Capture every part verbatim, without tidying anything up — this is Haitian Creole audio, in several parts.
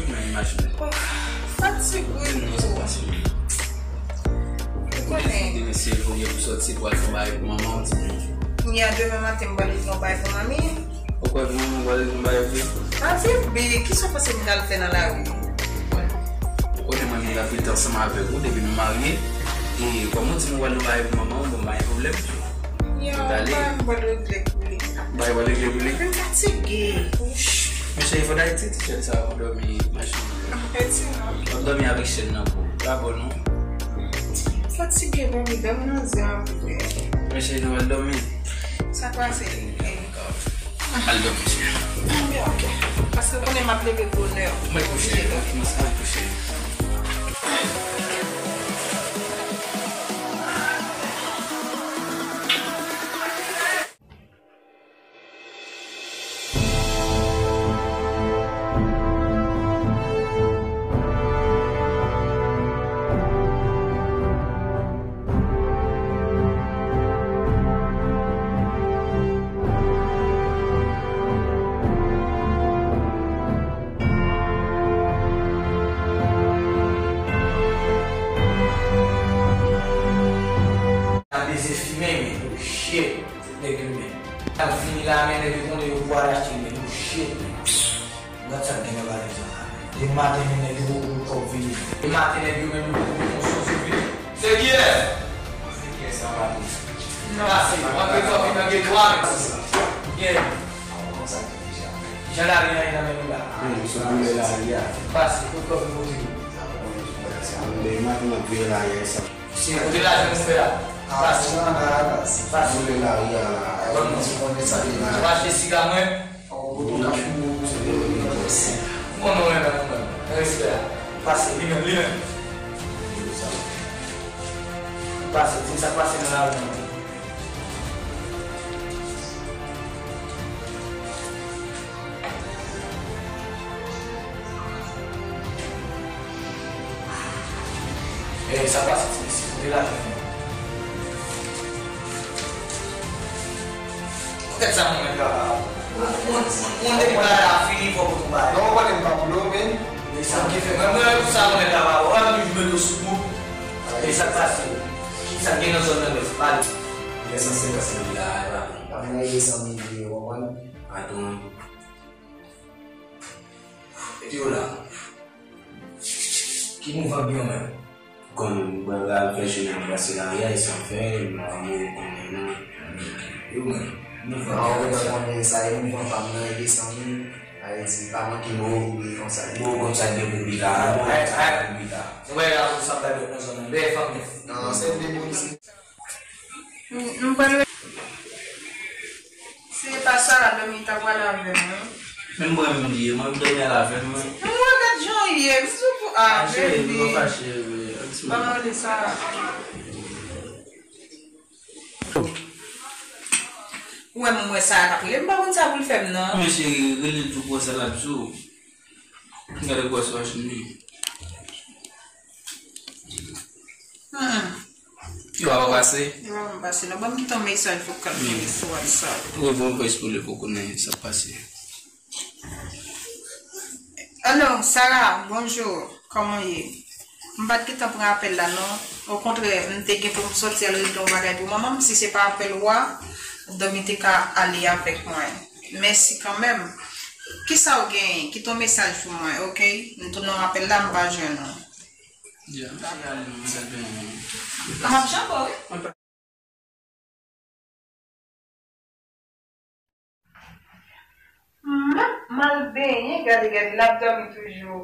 Tout mwen imajine. Fatig wi. Ou konnen. Demen se jou pou sòti pou al fè bagay pou manman w, timoun. Kounye a demen maten m pral fè yon bagay pou manmi. Ou kwè pou manman w pral fè yon bagay pou li? Avèk bi, kisa w panse m pral fè nan lari? Ou konnen mwen menm m ap rete ansanm avèk ou depi nou marye. E kòm ou di m ou pral fè yon bagay pou manman w, bon, pa gen pwoblèm. Yo, bagay m pral regle pou li. Bagay w pral regle pou li? M fatige. Mesye, fò Dayiti ti jèn sa yo dòmi machin. Eti non. W ap dòmi avèk chèn nan pou ou. Pa bon non. Fatige, bon, mi dòmi nan zen apre. Mesye, nou al dòmi. Sa pase? Al dòmi, mesye. Bon, ok. Paske w konnen m ap leve bonè. Mwen kouche, mwen kouche. Ap bezwen fimen, men, oh shit, nèg yo, men. Al fini la, men, nèg yo konnen yo pou al achte, men, oh shit, men. Gad sa k gen nan valiz lan la, men. Demen maten, men, nèg yo poko gen kòb vini. Demen maten, nèg yo menm, yo poko gen kòb vini. Se kiyès? Se kiyès sa, maten? Non. Pase, w ap gen kòb vini nan geto a, men. Gen. Jan lari an ye nan men nou la. Wi, sou koulè lari a. Pase, kot kòb nou pote nou? Demen maten, m ap veye lari a, sa. Se kote lajan nou fè la. Pase. Pase. Koulè lari a la. Bon, mwen se konnen sa deja. Ou achte siga mwen. Ou kote kach pou ou. Bon, nou renmen nou menm. Respè a. Pase, li menm, li menm. Pase, di m sa k pase nan lari a. Eh, sa pase ti mesye, kote lajan an? Poutèt sa mwen mèt travay. Mwen, mwen, mwen depi bagay la fini, fò pou tou bagay. Non, ou konnen m pa pou nou, men. E sa m ki fè, mwen, mwen, pou sa mwen mèt travay. Ou pa vin jwe do sou kou. E sa k pase? Ki sa k gen nan zòn nan, men? Pale. Gen san senkant mil la, e pa bon. Pa nan ede san mil vye, ou konprann? Atann. Epi w la. Ki mouvman k gen w menm? Kòm mwen pral fè jounen an pase lari a, e sa m fè, m pa move konnen non. E ou menm? Mouvman k gen w menm? Mwen konnen sa, e mouvman pa m nan, e desann li, sa vle di, pa manke move oubyen konsa. Bon, konsa gen pou pita, bon, konsa gen pou pita. Ou wè la, sa bay dòt nan zòn nan, lè fanm nèf. Non, se de polis. M, m pral. Se pa Sara dòmi ta pral avè m, non? Men mwen menm li ye, mwen dòmi al avè m, mwen. M wè gad jan w ye, m sou pou, ah, cheri, baby. Nou pa fache, vre. Ban mwen li, Sara. Ou wè m wè Sara k ap rele m, m pa konn sa pou l fè m, non. Men cheri, rele l tou pran sa l ap di w. Gade gwòs machin li. Hmm. Yo, a pa pase? Yo, a pa pase. Non, ban m kite yon mesaj vokal pou li sou WhatsApp. Wi, voye vòys pou li pou konnen sa k pase. Alo, Sara, bonjou. Kòman w ye? M pa t gentan pran apèl la, non. Okontrè, m te gen pou m sòti al regle yon bagay pou manman m. Si se pa apèl ou a, dòmi te ka ale avèk mwen. Mèsi kanmenm. Kisa w genyen? Kite yon mesaj pou mwen, oke? M tounen yon apèl la, m pa jwenn ou. Ya, m ap janbe, wi. M ap mal benyen, gade, gade, l ap dòmi toujou.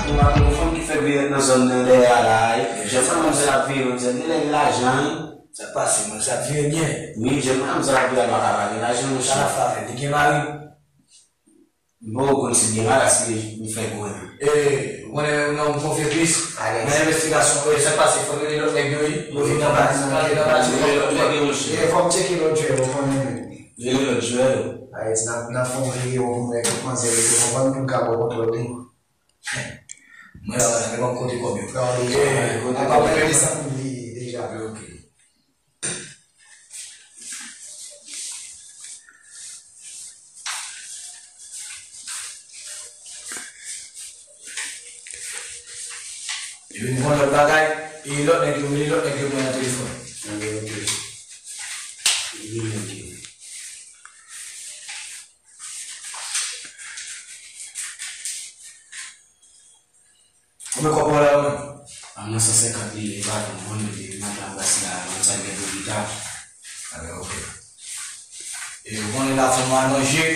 Ou a yon fanm ki fè veyèt nan zòn nan dèyè a la, wi. Jan fanm nan ap veye menm, se de nèg lajan, wi. Sa k pase, mwen, sa vire byen. Wi, jèn madam sa ap vire a pa ka pa gen lajan, monchè. Sa l ap fè avè l? Li gen mari? Bon, ou konn si l gen malas li, li fè gwo. E, ou konnen menm nan yon konfye plis. Alèz. Nan envestigasyon, e, sa k pase, fò n rele lòt nèg yo, wi. Yo vin nan baz, nan, nan baz. Rele lòt nèg yo, monchè. E, fò m tcheke lòt jwè yo, ou konnen menm. Rele lòt jwè yo. Alèz, n ap, n ap fè yon videyo pou m wè kot manzè rete, konprann, pou m ka pran kontwòl li. Mwen la, mwen la, men ban m kote kòb yo. Frè, ou deja, e, kote kòb yo. Desann li deja. Ok. Epi m gon lòt bagay, e lòt nèg yo, rele lòt nèg yo mwen nan telefòn. Anben, ok. Rele nèg yo. Konbyen kòb ou la yo menm? A, mwen san senkant li ye, patwon, mwen mete nan plas la, mwen sa gen pou pita. Alò, ok. E ou konnen la fè mwen manje,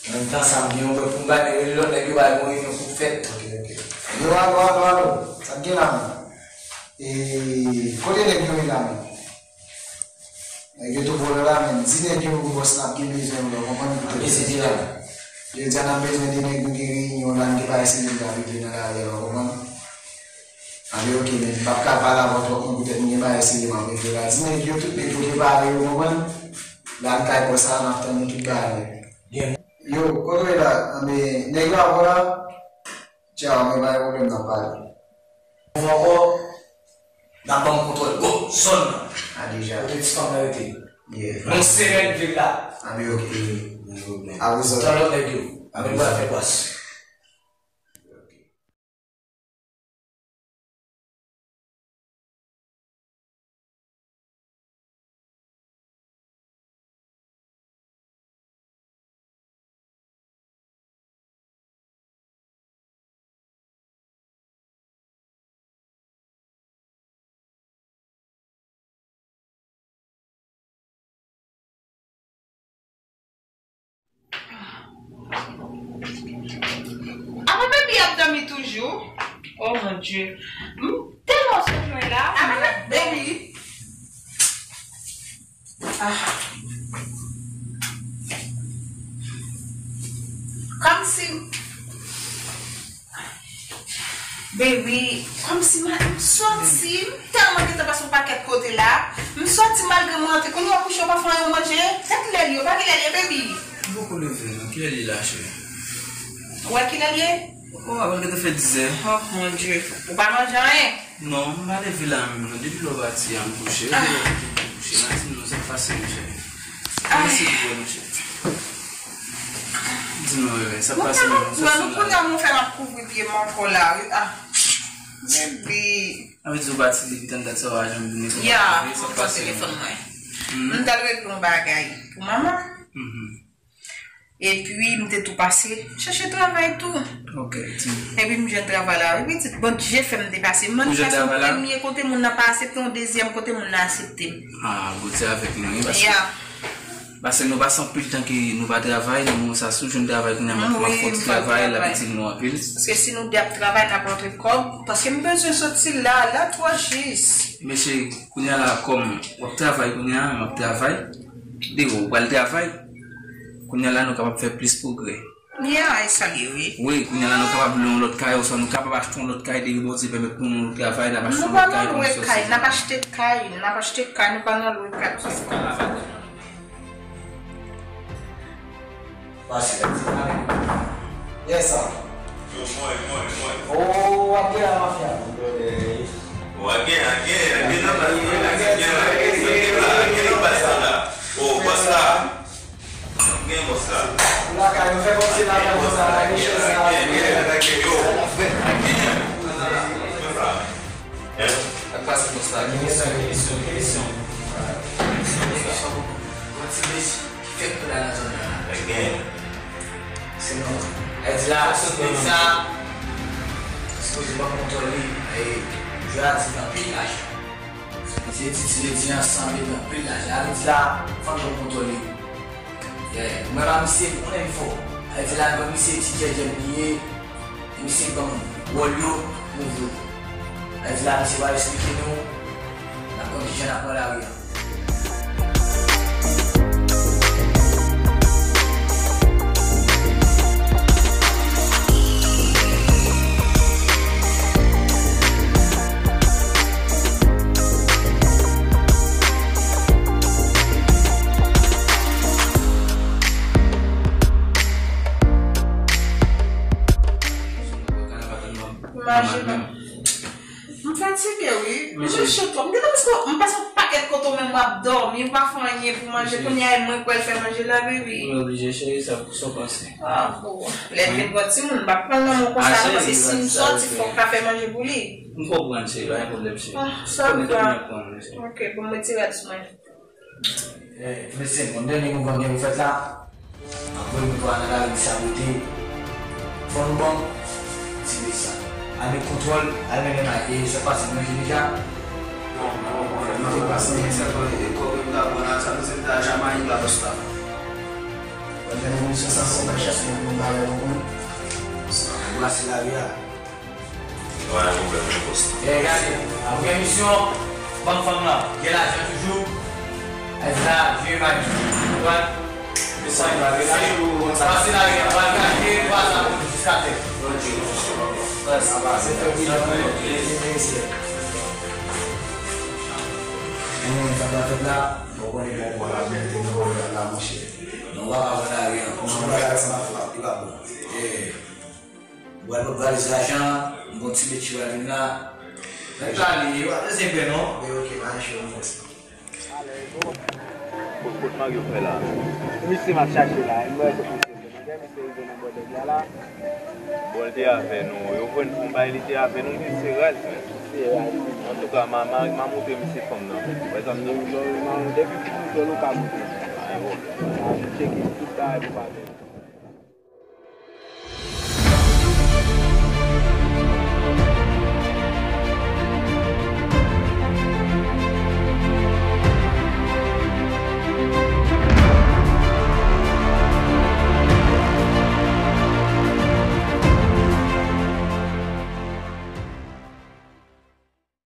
an menm tan sa m gen yon bwè pou m bay, men rele lòt nèg yo bay mwen reyinyon pou fèt. Ok, ok. Yo, alo, alo, alo, sa k gen la menm? E kote nèg yo ye la menm? Nèg yo tou vòlè la, men di nèg yo pou bòs la ap gen bezwen yo, w konprann? Ap bezwen de nèg. Jodi a n ap bezwen de nèg, nou gen reyinyon la, n te pa eseye n t ap regle nan lari a, w konprann? Anben, ok, men m p ap ka pale avè w twòp, non, poutèt m gen bagay serye m ap regle la. Di nèg yo, tout nèg yo prepare yo, w konprann? La n kay bòs la, n ap tann nou tout bagay. Yo, kote w ye la? Anben, nèg yo avè w la? Tchao, men pa gen pwoblèm, n ap pale. Ankò, n ap ban m kontwòl gwo zòn nan. A deja. Kote ti fanm nan rete. Yeah. Yon semèn vil la. Anben, ok. Apre sa, tan lòt nèg yo. Anben, nou pral fè bwase. Apa baby ap dòmi toujou? Oh mon Dieu. M tèlman sot lwen la. Apa baby? Ah. Kòmsi Baby, kòmsi m, m sòti, m tèlman gentan pase yon pakèt kote la. M sòti malgre mwen antre, kounye a w kouche w pa fè anyen w manje. Gad kilè l ye, w pa kilè l ye, baby. M poko leve non, kilè l ye la, cheri? Ou wè kilè l ye? Oh, avan gentan fè dizè. Oh, mon Dieu. Ou pa manje anyen? Non, m pa leve la menm non, depi lè w pati a m kouche. Ah. Depi lè w kouche, matin non, sa k pase, monchè? Ah. Mèsi pou wè, monchè. Di non, Rere, sa k pase menm, sa k pase la? Mwen, nou kounye a mwen fè m ap kouvri pye m ankò la, wi. Ah, baby. Sa vle di ou pati depi tann dat sa, w pa janm vini pou w kouvri, sa k pase menm? Ya, mwen pran telefòn mwen. Mhm. M t al regle yon bagay pou manman. Mhm. Epi, m te tou pase chèche travay tou. Ok, di m. Epi, m jwenn travay la, wi, pitit. Bondye fè m te pase. Ou jwenn travay la? Manifèsyon premye kote moun nan pa aksepte, yon dezyèm kote moun nan aksepte m. Ah, Bondye avèk nou, wi, paske, ya, paske nou pase anpil tan ke nou pa travay, nan moman sa, si w jwenn travay kounye a, m ap fè w ti travay, l ap itil nou anpil. Paske si nou de ap travay, n ap rantre kòb, paske m bezwen soti la, la twò jis. Mesye, kounye a la, kòm w ap travay kounye a, m ap travay, deyò, ou pral travay. Kounye a la, nou kapab fè plis pwogrè. Ya, e sa l ye, wi. Wi, kounye a la, nou kapab lwe yon lòt kay, oswa nou kapab achte yon lòt kay, depi Bondye pèmèt nou nou travay, n ap achte yon lòt kay, nou pral nan lwe kay, n ap achte kay, n ap achte kay, nou pral nan lwe kay. Pase la, ti mari. Yes, sir. Yo, mwen, mwen, mwen. Oh, w ap gen la, mafya. W ap gen, ap gen, ap gen nan baz la, ap gen nan baz la. Oh, bòs la. Gen bòs la. Lakay, nou fè kòmsi lakay konsa, la, gen chèz la. Gen, gen, gen, gen, yo. Gen. Sa k pase bòs la? Gen kesyon, gen kesyon, gen kesyon. Gen kesyon. Gon ti mesye ki fèk tou la nan zòn nan la. Gen. Se nou. Sa di la, se nèg sa, sipoze ban kontwòl li, e, jwè a di anpil lajan. Se Titi, Ledi ansanm, epi anpil lajan. Sa vle di la, fò n jwenn kontwòl li. Yeah, mwen pa misye, ou konnen m fò. Sa vle di la, mwen misye ti djèdjè m li ye, e misye ban m wòl yo pou m jwe. Sa vle di la, misye va esplike nou, n ap konn kijan n ap pran lari a. Mesye, cho twòp. M gentan pase, m pase yon pakèt kote w menm w ap dòmi, ou pa fè anyen pou manje. Mesye. Kounye a e mwen k pral fè manje la, baby. Mwen oblije, cheri, sa, sa w panse? Ah, bon. Lè l vin pran timoun, m pa pran l nan men w konsa, non, paske si m sòti, fòk m ta fè manje pou li. M konprann, cheri, pa gen pwoblèm, cheri. Ah, sa va. Konnen tou mwen konn, mesye. Ok, bon, m retire rad sou mwen. Eh, mesye, bon, dènye mouvman gen pou fèt la. Apre nou pral nan lari, sa rete. Fò nou ban ti mesye sa. Al met kontwòl, al mennen may. E sa pase nan Jennika? Non, non, non, non, non, pase, men sèlman e kòb yo m ta pran la, sa vle di m ta Jamayik la, bòs la. Ban m mennen misye sa, se pa chèf, men nou bagay nou konn. Brase lari a. Yo pa nan pwoblèm, non, bòs. Byen gade, apre misyon, banm fanm lan, gen lajan toujou. Èl la, vye magi. Pran. Pase la, gen pral kache, pase la, jiska tè. Sa va, se fè wi, jan mwen, jan mwen, jan mwen. Sa va fèt la, bon, konnen bon, bon, la, bèlte, nou, bon, la, monchè. Non, pa, pa, pa, la, non, pa, la, sa va, li pa bon. Eh. Mwen pran valiz lajan, m gon ti mesye pral vin la. Nèg la li, yo pa bezwen pè non. Men ok, pa gen cho, m fè sa. Kot, kot Mario fè la? Se misye m ap chache la, m wè kot misye ye. Mwen gen misye rive nan bò dèyè a la. Bon, li te avè nou, yo jwenn fon bay, li te avè nou, li se raz menm. Se raz. Antouka, m a, m a, m a montre misye fanm nan. Wè sa m di w? Depi pitit ou jwenn ou ka montre. Ay, bon. A, nou tcheke tout bagay pou pa pèdi.